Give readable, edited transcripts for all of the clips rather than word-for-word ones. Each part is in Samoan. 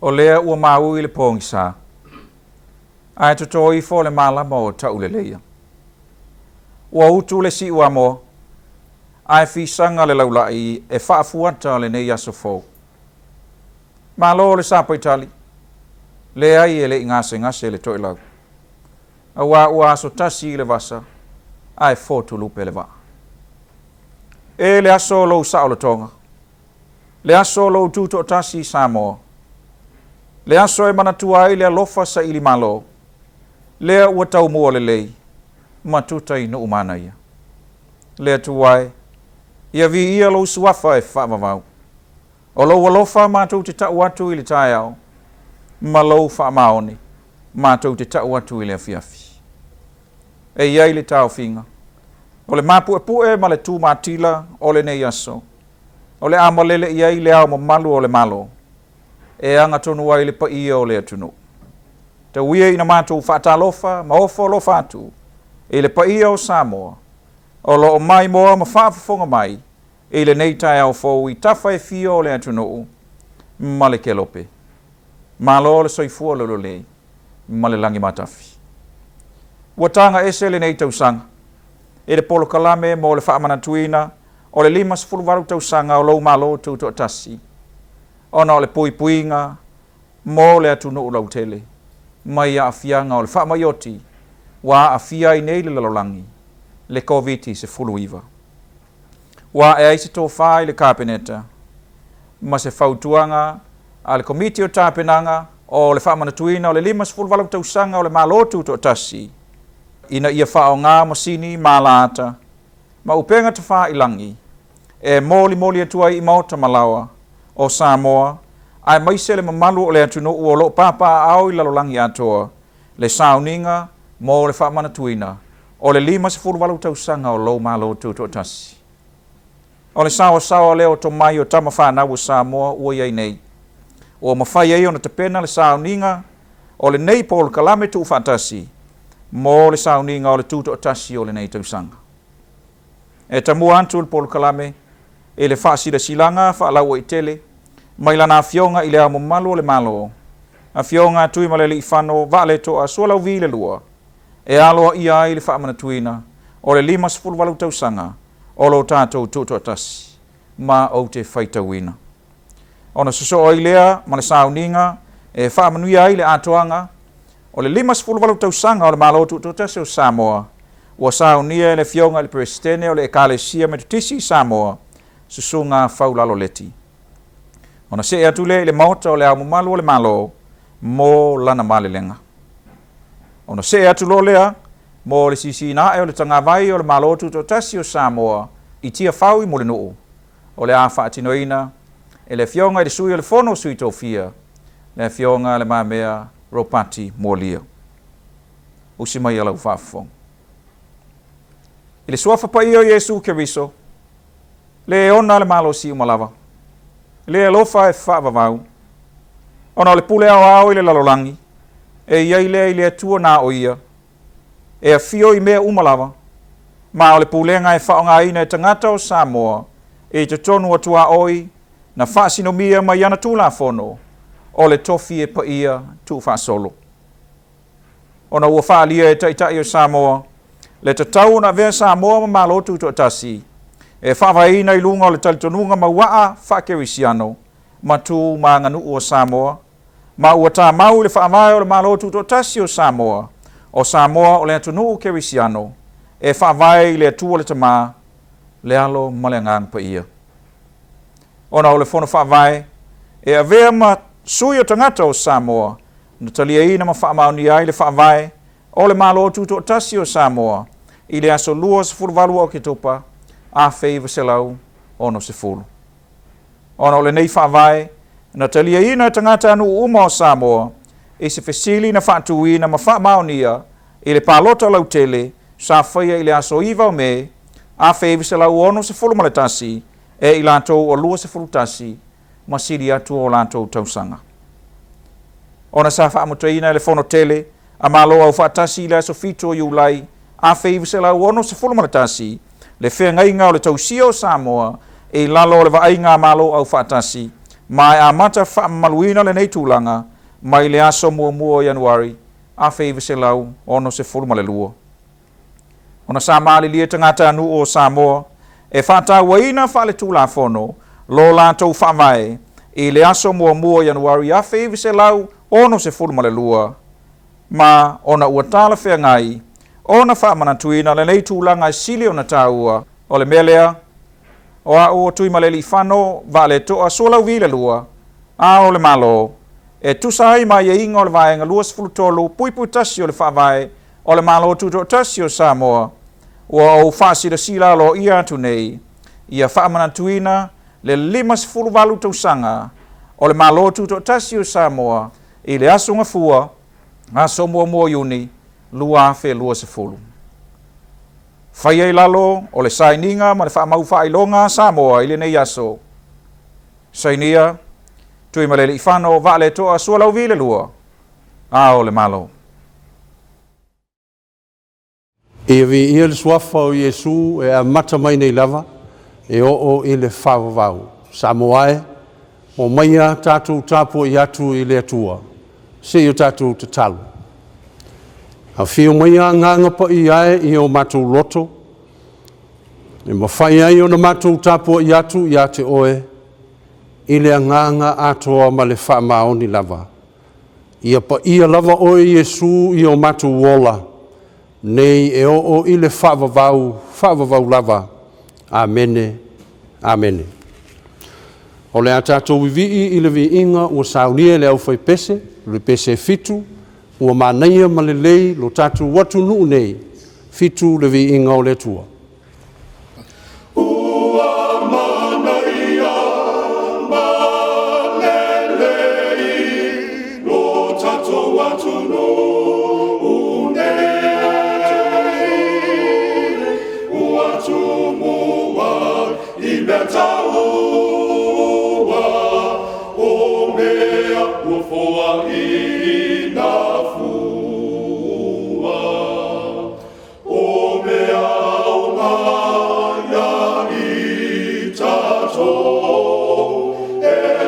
O lea ua maui le pogisa, ae toto ifo le malama o Tauleleia. Ua utu le siuamoa, ae fisaga le laulai e faafuata lenei aso fou. Malo le sapaitali, leai e le i gasegase le toelau. Auā ua aso tasi le vasa, ae fotu lupe le vaa. E le aso o lou saolotoga, le aso o lou tutoatasi i Samoa, le aso e manatua ai le alofa saili malo, lea ua taumua lelei ma tuta i nuu manaia. Le Atua e, ia viia lou suafa e faavavau. O lou alofa matou te tau atu i le taeao, ma lou faamaoni matou te tau atu i le afiafi. E i ai le taofiga, o le mapuepue ma le tumatila o lenei aso, o le a malele i ai le ao mamalu o le Malo, e agatonu ai le paia o le atunuu. Tau ia ina matou faatalofa ma ofo alofa atu i le paia o Samoa o lo o maimoa ma faafofoga mai i lenei taeao fou i tafa e fia o le atunuu ma le kelope. Malo le soifua laulelei ma le lagi matafi. Ua taga ese lenei tausaga i le polokalame mo le faamanatuina o le 58 tausaga o lou Malo Tutoatasi ona o le puipuiga mo le atunuu lautele mai aafiaga o le faamai oti ua aafia ai nei le lalolagi, le Koviti-19. Ua ae ai se tofa i le Kapeneta ma se fautuaga a le Komiti o Tapenaga o le Faamanatuina o le 58 Tausaga o le Malo Tutoatasi ina ia faaaoga masini ma alaata ma upega tafailagi e molimoli atu ai i maota ma laoa o Samoa aemaise le mamalu o le atunuu o lo o papaaao i le lalolagi atoa le sauniga mo le faamanatuina o le 58 tausaga o lou Malo Tutoatasi. O le saoasaoa lea o tomai o tama fanau a Samoa ua i ai nei, ua mafai ai ona tapena le sauniga o lenei polokalame tuufaatasi mo le sauniga o le Tutoatasi o lenei tausaga. E tamua atu le polokalame i le faasilasilaga faalauaitele mai lana Afioga i Le Ao Mamalu o le Malo, Afioga Tuimalealiifano Vaaletoa Sualauvi le Lua, e aloaia ai le faamanatuina o le 58 tausaga o lo tatou Tutoatasi, ma ou te faitauina. Ona sosoo ai lea ma le sauniga e faamanuia ai le atoaga o le 58 tausaga o le Malo Tutoatasi o Samoa, ua saunia e le Afioga i le Peresetene o le Ekalesia Metotisi i Samoa, Susuga Faulalo Leti. Ona see atu lea i le Maota o le Ao Mamalu o le Malo mo lana malelega. Ona see atu loa lea mo le sisiina ae o le tagavai o le Malo Tutoatasi o Samoa i Tiafau i Mulinuu, o le a faatinoina e le Afioga i le Sui o le Fono o Sui Tofia, le Afioga Le Mamea Ropati Mualia. Usi mai a lau faafofoga. I le suafa paia o Iesu Keriso, le e ona le malosi uma lava, le alofa e faavavau, ona o le pule aoao i le lalolagi, e i ai lea i le Atua na o ia, e afio i mea uma lava, ma o le pulega e faaaogaina e tagata o Samoa i totonu o tuaoi na faasinomia mai ana Tulafono o le tofi e paia tuufaasolo. Ona ua faaalia e Taitai o Samoa le tatau ona avea Samoa ma Malo Tutoatasi e faavaeina i luga o le talitonuga mauaa faakerisiano ma tu ma aganuu o Samoa, ma ua tamau i le Faavae o le Malo Tutoatasi o Samoa, o Samoa o le atunuu kerisiano e faavae i le Atua le Tama, le Alo ma le Agaga Paia. Ona o le Fono Faavae e avea ma sui o tagata o Samoa na taliaina ma faamaonia ai le Faavae o le Malo Tutoatasi o Samoa i le aso 28 o Oketopa 1960. Ona o lenei Faavae na taliaina e tagatanuu uma o Samoa i se fesili na faatuina ma faamaonia i le palota lautele sa faia i le aso 9 o Me 1961 e i latou o 21 ma sili atu o latou tausaga. Ona sa faamutaina e le Fono Tele a Malo Aufaatasi i le aso 7 o Iulai 1961 le feagaiga o le tausia o Samoa i lalo o le vaaiga a Malo Aufaatasi Ma e amata faamamaluina lenei tulaga mai le aso muamua o Ianuari 1962. Ona sa malilie tagatanuu o Samoa e faatauaina faaletulafono lo latou faavae i le aso muamua o Ianuari 1962, ma ona ua talafeagai ona faamanatuina lenei tulaga e sili ona taua. O le mea lea, o a'u o Tuimalealiifano Vaaleto'a Sualauvi II, Ao o le Malo, e tusa ai ma aiaiga o le Vaega 23(1) o le Faavae o le Malo Tutoatasi o Samoa, ua ou faasilasila aloaia atu nei ia faamanatuina le 58 tausaga o le Malo Tutoatasi o Samoa i le Aso Gafua, aso 1 o Iuni 2020. Faia i lalo o le sainiga ma le faamau faailoga a Samoa i lenei aso. Sainia, Tuimalealiifano Vaaleto'a Sualauvi II, Ao o le Malo. Ia viia le suafa o Iesu e amata mai nei lava e oo i le faavavau. Samoa e, omaia tatou tapuai atu i le Atua, se i o tatou tatalo. Afio maia agaga paia e i o matou loto, e mafai ai ona matou tapuai atu ia te oe, i le agaga atoa ma le faamaoni lava. Ia paia lava oe Iesu i o matou ola, nei e oo i le faavavau, faavavau lava. Amene, amene. O le a tatou vivii i le viiga ua saunia e le aufaipese, le pese 7, ua manaia ma lelei lo tatou atunuu nei, 7 le viiga o le Atua. Ua manaia ma lelei lo tatou atunuu nei, ua tumua i mea taua, o mea ua foaiina fua. O mea aoga ia i tatou, e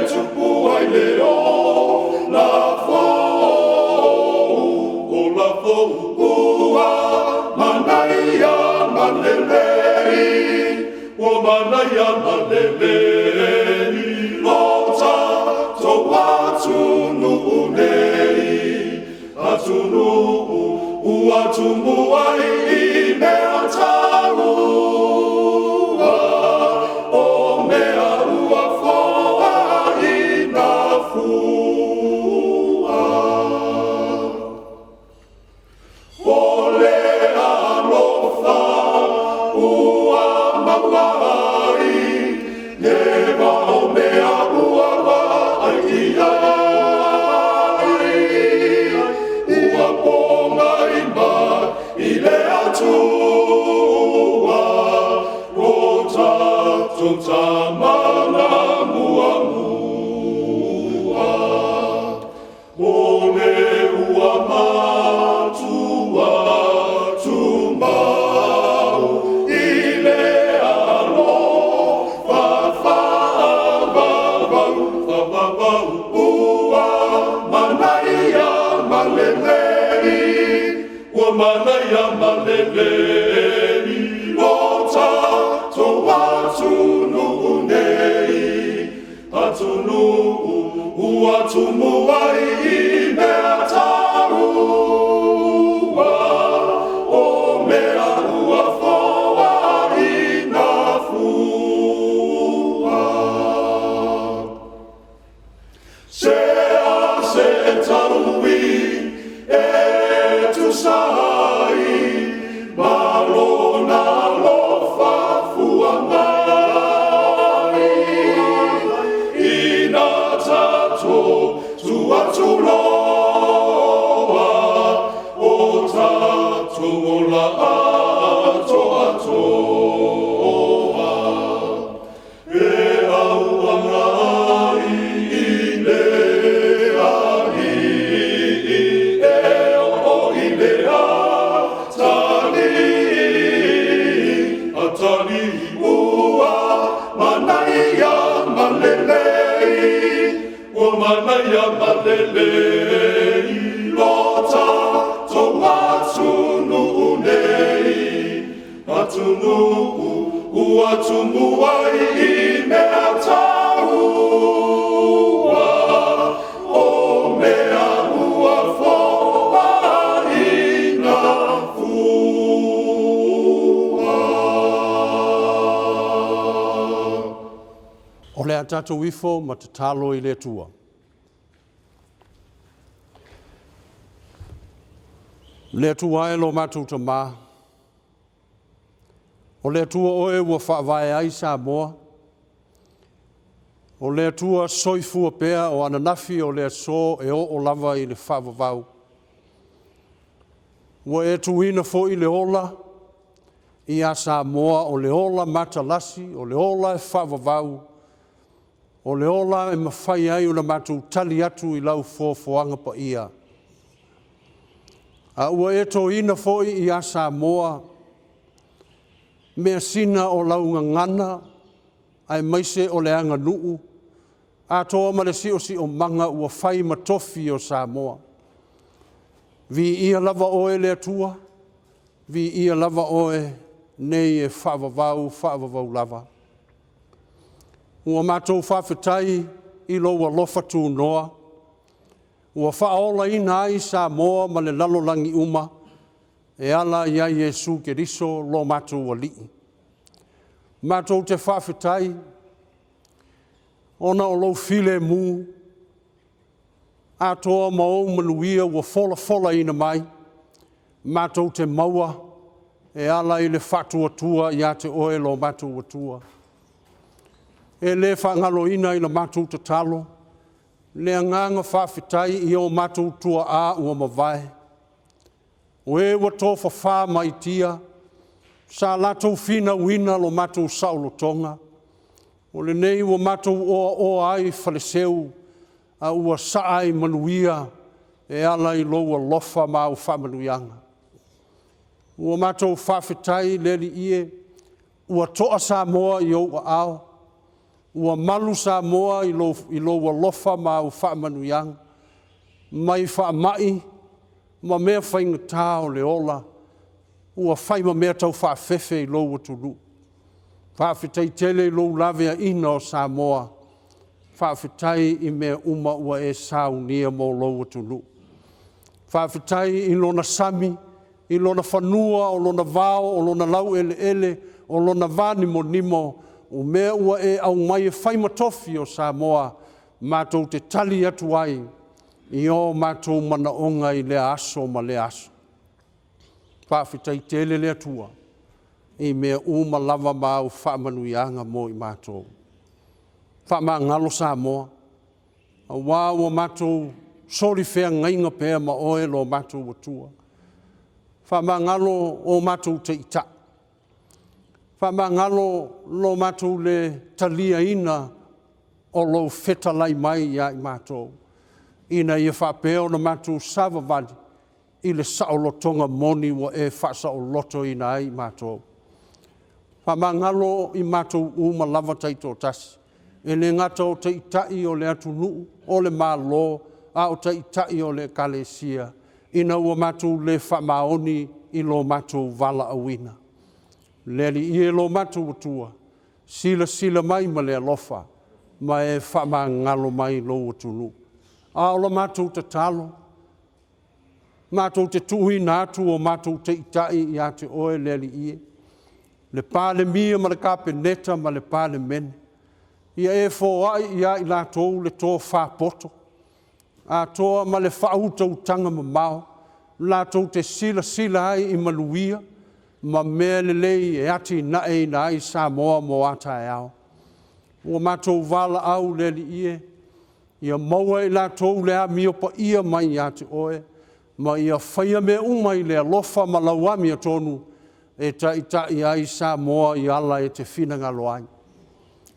tupu ai le ola fou, ola fou. Ua manaia ma lelei, ua manaia ma lelei, lo tatou atunuu nei, atunuu ua tumua i mea taua, o mea ua foaiina fua. O le alofa ua maua ai le va o mea ua vaai i ai, ua pogaima i le Atua, lo tatou Tama na muamua. O le ua matua tumau i le alofa faavavau, faavavau. Ua manaia ma lelei, ua manaia ma lelei, lo tatou atunuu nei, atunuu ua tumua i mea taua, o mea ua foaiina fua. Se a se taui e tusa ai ma Talalelei lo tatou atunuu nei, atunuu ua tumua ai i mea taua, o mea ua foaina fua. O le a tatou ifo ma tatalo i le Atua. Le Atua e lo matou Tamā, o le Atua oe ua faavae ai Samoa, o le Atua soifua pea o ananafi o le aso e oo lava i le faavavau. Ua e tuuina foi le ola ia Samoa, o le ola matalasi, o le ola e faavavau, o le ola e mafai ai ona matou tali atu i lau foafoaga paia. A ua e toina foi ia Samoa measina o lau gagana aemaise o le aganuu, atoa ma le siosiomaga ua fai ma tofi o Samoa. Viia lava oe le Atua, viia lava oe nei e faavavau, faavavau lava. Ua matou faafetai i lou alofa tunoa, ua faaolaina ai Samoa ma le lalolagi uma, e ala ia Iesu Keriso lo matou Alii. Matou te faafetai ona o lou filemu, atoa ma ou manuia ua folafolaina mai, matou te maua e ala i le faatuatua ia te oe lo matou Atua. E le faagaloina i la matou tatalo le agaga faafetai i o matou tuaa ua mavae, o e ua tofafa mai tia, sa latou finauina lo matou saolotoga, o lenei ua matou oaoa ai i Faleseu, a ua saa ai i manuia e ala i lou alofa ma au faamanuiaga. Ua matou faafetai le Alii e, ua toa Samoa i ou aao, ua malu Samoa i lou alofa ma au faamanuiaga, mai faamai ma mea faigata o le ola, ua fai ma mea taufaafefe i lou atunuu. Faafetai tele i lou laveaiina o Samoa, faafetai i mea uma ua e saunia mo lou atunuu. Faafetai i lona sami, i lona fanua, o lona vao, o lona laueleele, o lona vanimonimo, o mea ua e aumai e fai ma tofi o Samoa, matou te tali atu ai i o matou manaoga i lea aso ma lea aso. Faafetai tele le Atua i mea uma lava ma au faamanuiaga mo i matou. Faamagalo Samoa, aua ua matou solifeagaiga pea ma oe lo matou Atua. Faamagalo o matou taitai, faamagalo lo matou le taliaina o lou fetalai mai ia i matou, ina ia faapea ona matou savavali i le saolotoga moni ua e faasaolotoina ai i matou. Faamagalo i matou uma lava taitoatasi, e le gata o Taitai o le atunuu, o le Malo, a o Taitai o le Ekalesia, ina ua matou le faamaoni i lo matou valaauina. Le Alii e lo matou Atua, silasila mai ma le alofa ma e faamagalo mai lou atunuu. A o la matou tatalo, matou te tuuina atu o matou taitai ia te oe le Alii e, le Palemia ma le Kapeneta ma le Palemene, ia e foai ia i latou le tofa poto, atoa ma le faautautaga mamao latou te silasila ai i manuia ma mea lelei e atinaeina ai Samoa mo a taeao. Ua matou valaau le Alii e, ia maua e i latou le amio paia mai ia te oe, ma ia faia mea uma i le alofa ma lau amiotonu e taitai ai Samoa i ala e te finagalo ai.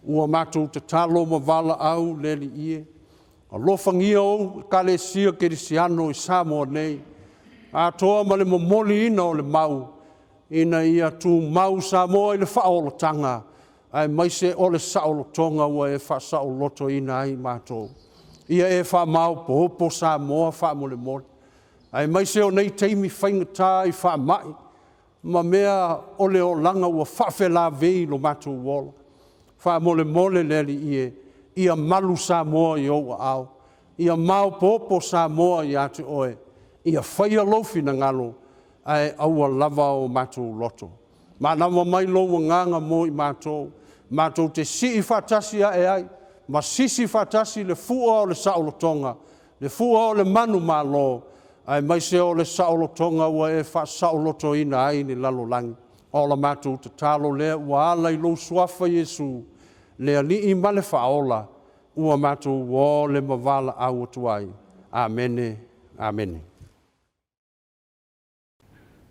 Ua matou tatalo ma valaau le Alii e, alofagia ou Ekalesia Kerisiano i Samoa nei, atoa ma le momoliina o le mau, ina ia tumau Samoa i le faaolataga, aemaise o le saolotoga ua e faasaolotoina ai i matou. Ia e faamaopoopo Samoa faamolemole, aemaise o nei taimi faigata i faamai ma mea o le olaga ua faafelavei lo matou ola. Faamolemole le Alii e, ia malu Samoa i ou aao, ia maopoopo Samoa ia te oe, ia faia lou finagalo, ae aua lava o matou loto. Manava mai lou agaga mo i matou, matou te sii faatasi ae ai, ma sisi faatasi le fua o le saolotoga, le fua o le manumalo, aemaise o le saolotoga ua e faasaolotoina ai le lalolagi. O la matou tatalo lea ua ala i lou suafa Iesu, le Alii ma le Faaola, ua matou o le ma valaau atu ai. Amene, amene.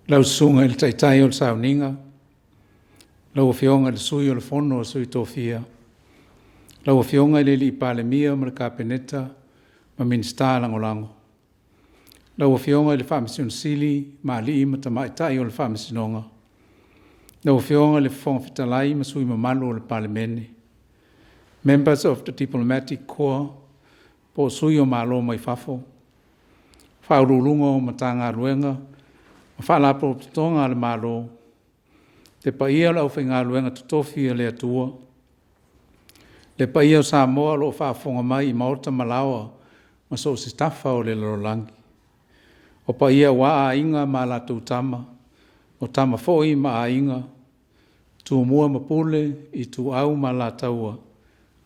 Lau Susuga i le Taitai o le Sauniga, lau Afioga i le Sui o le Fono a Sui Tofia, lau Afioga i le Alii Palemia ma le Kapeneta ma Minisita Lagolago, lau Afioga i le Faamasino Sili ma alii ma tamaitai o le Faamasinoga, lau Afioga i le Fofoga Fetalai ma sui mamalu o le Palemene, members of the Diplomatic Corps, po o sui o Malo mai fafo, Faauluuluga o Matagaluega ma Faalapotopotoga a le Malo, le paia o le aufaigaluega totofi a le Atua, le paia o Samoa o lo o faafofoga mai i maota ma laoa ma so o se tafa o le lalolagi. O paia aua Aiga ma latou Tama, o Tama foi ma Aiga, Tumua ma Pule, Ituau ma Alataua,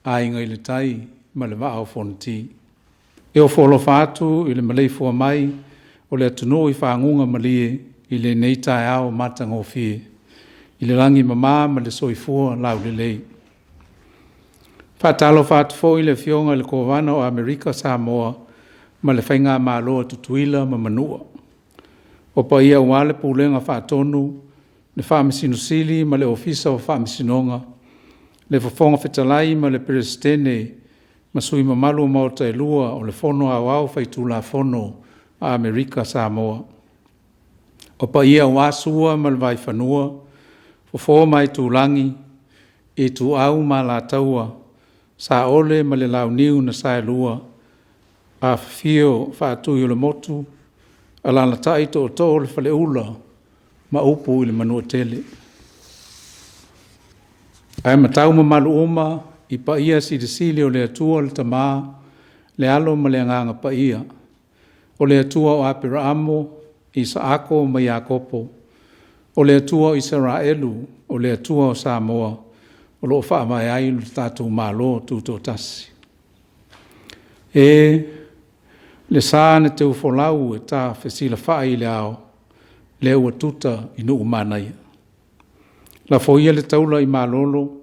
Aiga i le Tai ma le Vaa o Fonoti. E ofo alofa atu i le maleifua mai o le atunuu i faguga malie i lenei taeao matagofie, i le lagi e mama ma le soifua laulelei. Faatalofa atu foi i le Afioga i le Kovana o Amerika Samoa ma le Faigamalo a Tutuila ma Manua. O paia aua le Pulega Faatonu, le Faamasino Sili ma le Ofisa o Faamasinoga, le Fofoga Fetalai ma le Peresetene ma sui mamalu o Maota e lua o le Fono Aoao Faitulafono a Amerika Samoa. O paia aua Sua ma le Vaifanua, Fofo ma Aitulagi, Ituau ma Alataua, Saole ma le Launiu na Saelua, Afifio Faatuiolemotu, alaalatai tootoo o le Faleula ma upu i le Manuatele. Ae matau mamalu uma i paia silisili o le Atua le Tama, le Alo ma le Agaga Paia, o le Atua o Aperaamo, Isaako ma Iakopo, o le Atua o Isaraelu, o le Atua o Samoa, o lo o faavae ai lo tatou Malo Tutoatasi. E le sa na teufolau e ta fesilafai i le ao, lea ua tuta i nuu manaia. Lafoia le taula i malolo,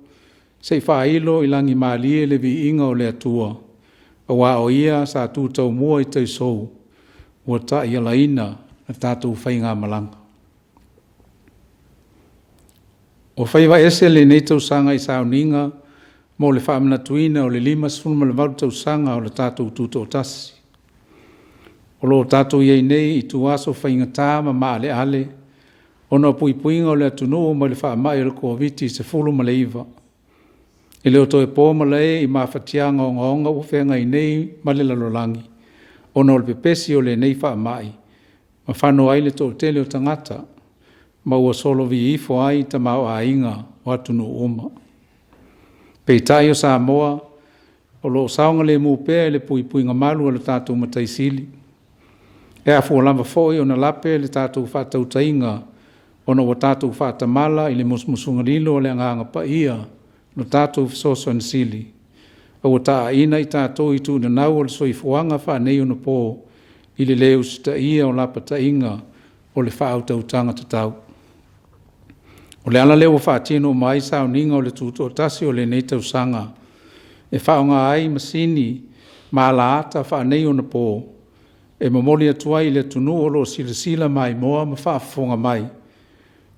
se i faailo i lagimalie le viiga o le Atua, aua o ia sa tu taumua i taisou, ua taialaina le tatou faigamalaga. Ua faiva ese lenei tausaga i sauniga mo le faamanatuina o le 58 tausaga o le tatou Tutoatasi. O lo o tatou i ai nei i ituaso faigata ma maaleale ona o puipuiga o le atunuu mai le faamai o le Koviti-19. E le o toe po malae i mafatiaga ogaoga ua feagai nei ma le lalolagi ona o le pepesi o lenei faamai ma fano ai le toatele o tagata ma ua solovi ifo ai tamaoaiga o atunuu uma. Peitai o Samoa o lo o saogalemu pea i le puipuiga malu a le tatou Matai Sili. E afua lava foi ona lape le tatou faatautaiga ona ua tatou faatamala i le musumusuga lilo o le Agaga Paia lo tatou fesoasoani sili, a ua taaina i tatou i tuunanau o le soifuaga faaneionapo i le lē usitaia o lapataiga o le faautautaga tatau. O le ala lea ua faatino uma ai sauniga o le Tutoatasi o lenei tausaga e faaaoga ai masini ma alaata faaneionapo e momoli atu ai i le atunuu o lo o silasila maimoa ma faafofoga mai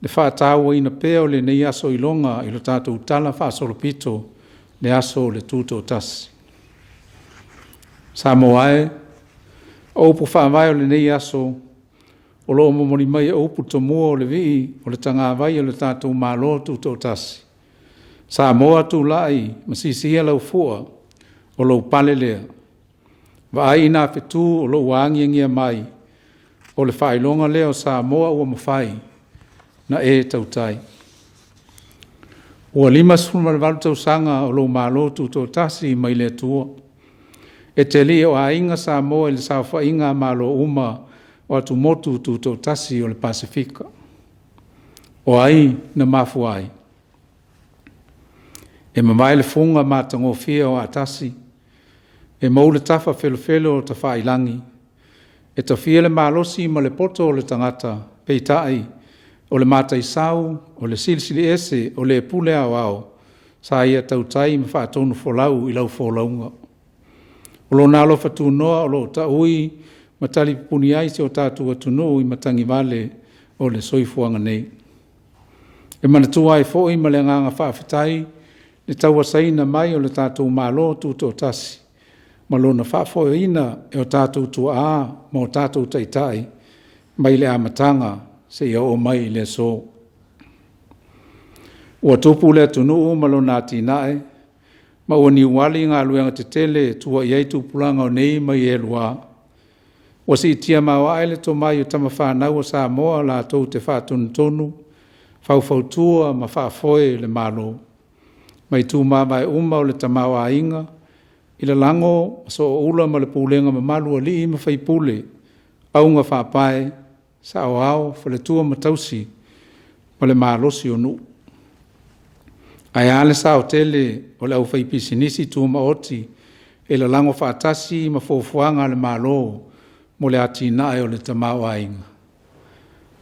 le faatauaina pea o lenei aso iloga i lo tatou tala faasolopito, le aso o le Tutoatasi. Samoa e, o upu faavae o lenei aso o lo o momoli mai e upu tomua o le vii o le tagavai o le tatou Malo Tutoatasi. Samoa tulai ma sisia lau fua o lou pale lea. Vaai i nā fetū o lo o ua agiagia mai, o le faailoga lea o Samoa ua mafai na e tautai. Ua 58 tausaga o lou Malo Tutoatasi mai le Atua. E te alii o aiga Samoa i le saofaiga a Malo uma o atumotu tutoatasi o le Pasefika. O ai na mafua ai? E mamae le fuga matagofie o Atasi, e mou le tafa felofelo o Tafailagi, e tafia le malosi ma le poto o le tagata, peitai, o le mataisau, o le silisiliese, o le pule aoao, sa ia tautai ma faatonufolau i lau folauga. O lona alofa tunoa o lo o taui ma talipupuni ai si o tatou atunuu i matagivale o le soifuaga nei. E manatua ai foi ma le agaga faafetai le tauasaina mai o le tatou Malo Tutoatasi ma lona faafoeina e o tatou tuaa ma o tatou taitai mai le amataga seia oo mai i le aso. Ua tupu le atunuu ma lona atinae, ma ua niuali galuega tetele e tua i ai tupulaga o nei ma ielua. Ua siitia maoae le tomai o tamafanau a Samoa latou te faatonutonu, faufautua ma faafoe le Malo, mai tumavae uma o le tamaoaiga, i lalago ma sooula ma le pulega mamalu a alii ma faipule, auga faapae, saoao, faletua ma tausi, ma le malosi o nuu. Ae a le sao tele o le aufaipisinisi tumaoti e lalago faatasi ma fuafuaga a le Malo mo le atinae o le tamaoaiga.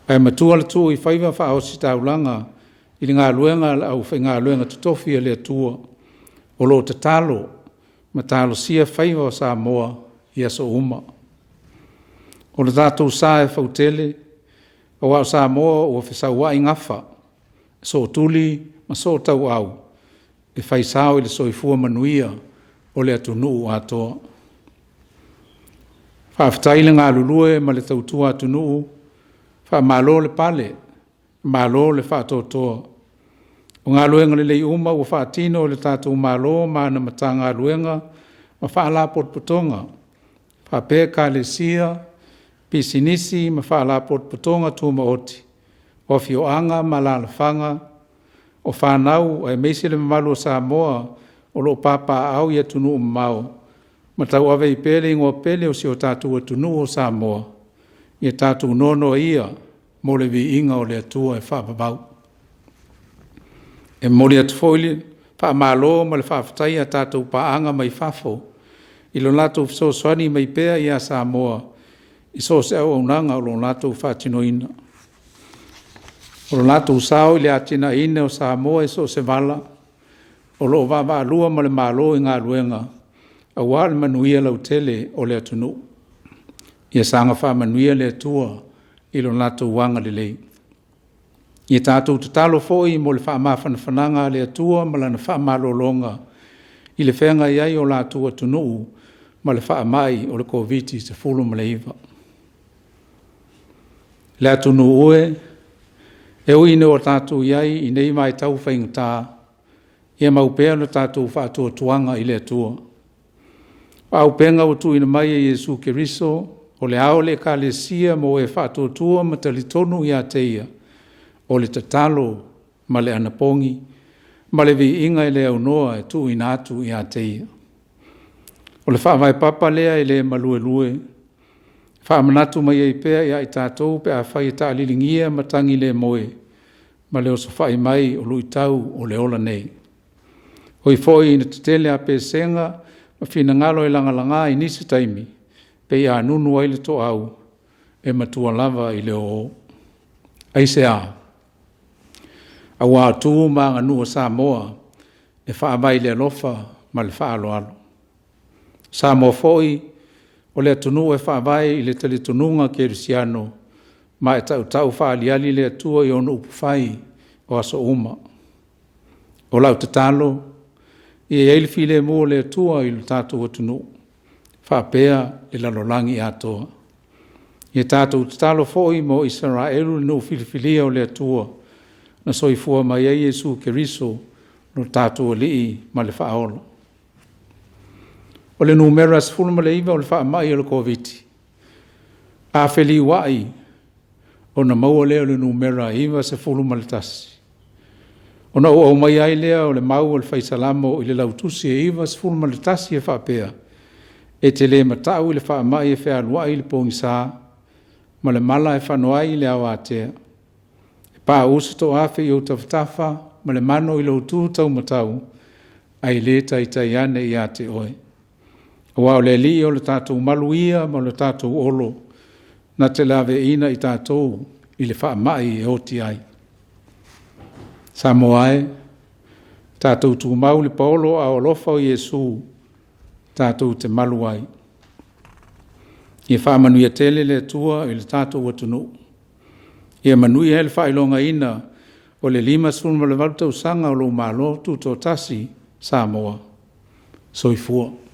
Ae matua le tuu i faiva faaositaulaga i le galuega a le aufaigaluega totofi a le Atua o lo o tatalo ma talosia faiva o Samoa i aso uma. O le tatou sa e fautele, aua o Samoa ua fesauai gafa, sootuli ma sootauau e fai sao i le soifua manuia o le atunuu atoa. Faafetai le galulue ma le tautua atunuu, faamalo le pale, malo le faatoatoa. O galuega lelei uma ua faatino e le tatou Malo ma ana Matagaluega ma Faalapotopotoga, faapea Ekalesia, pisinisi ma Faalapotopotoga Tumaoti, o afioaga ma alaalafaga, o fanau aemaise le mamalu o Samoa o lo o papaaao i atunuu mamao ma tauave ai pea le igoa pele o si o tatou atunuu o Samoa, ia tatou noanoa ia mo le viiga o le Atua e faavavau. E momoli atu foi le faamalo ma le faafetai a tatou paaga mai fafo i lo latou fesoasoani mai pea ia Samoa i so o se auaunaga o lo o latou faatinoina. O lo latou sao i le atinaeina o Samoa i so o se vala, o lo o vaavaalua ma le Malo i galuega aua le manuia lautele o le atunuu. Ia saga faamanuia le Atua i lo latou agalelei. Ia tatou tatalo foi mo le faamafanafanaga a le Atua ma lana faamalologa i le feagai ai o latou atunuu ma le faamai o le Koviti-19. Le atunuu e, e ui ina ua tatou i ai i nei vaitau faigata, ia mau pea lo tatou faatuatuaga i le Atua. O auupega ua tuuina mai e Iesu Keriso, o le ao o le Ekalesia mo e faatuatua ma talitonu ia te ia, o le tatalo ma le anapogi ma le viiga e le aunoa e tuuina atu ia te ia. O le faavae papa lea e le maluelue, e faamanatu mai ai pea ia i tatou pe afai e taaliligia matagi le moe ma le osofai mai o luitau o le ola nei. Oi foi ina tetele a pesega ma finagalo e lagalaga i nisi taimi, pei a nunu ai le toau e matua lava i le oo. Aisea? Aua o tu ma aganuu a Samoa e faavae i le alofa ma le faaaloalo. Samoa foi o le atunuu e faavae i le talitonuga kerisiano ma e tautau faaaliali le Atua i ona upufai o aso uma. O lau tatalo, ia i ai le filemu o le Atua i lo tatou atunuu, faapea le lalolagi atoa. Ia tatou tatalo foi mo Isaraelu le nuu filifilia o le Atua na soifua mai ai Iesu Keriso lo tatou Alii ma le Faaola. O le numera 19 o le faamai o le Koviti. A feliuai ona maua lea o le numera 91. Ona ou aumaia ai lea o le mau o le Fai Salamo i le lautusi e 91 e faapea, E te le matau i le faamai e fealuai i le pogisa, ma le mala e fano ai i le aoatea. E pauu se toafe i ou tafatafa ma le mano i lou tu taumatau, ae le taitai ane ia te oe. Aua o le Alii o le tatou malu ia ma o le tatou olo, na te laveaiina i tatou i le faamai e oti ai. Samoa e, tatou tumau i le paolo a o alofa o Iesu, tatou te malu ai. Ia faamanuia tele le Atua i le tatou atunuu. Ia manuia ai le faailogaina o le 58 tausaga o lou Malo Tutoatasi Samoa. Soifua.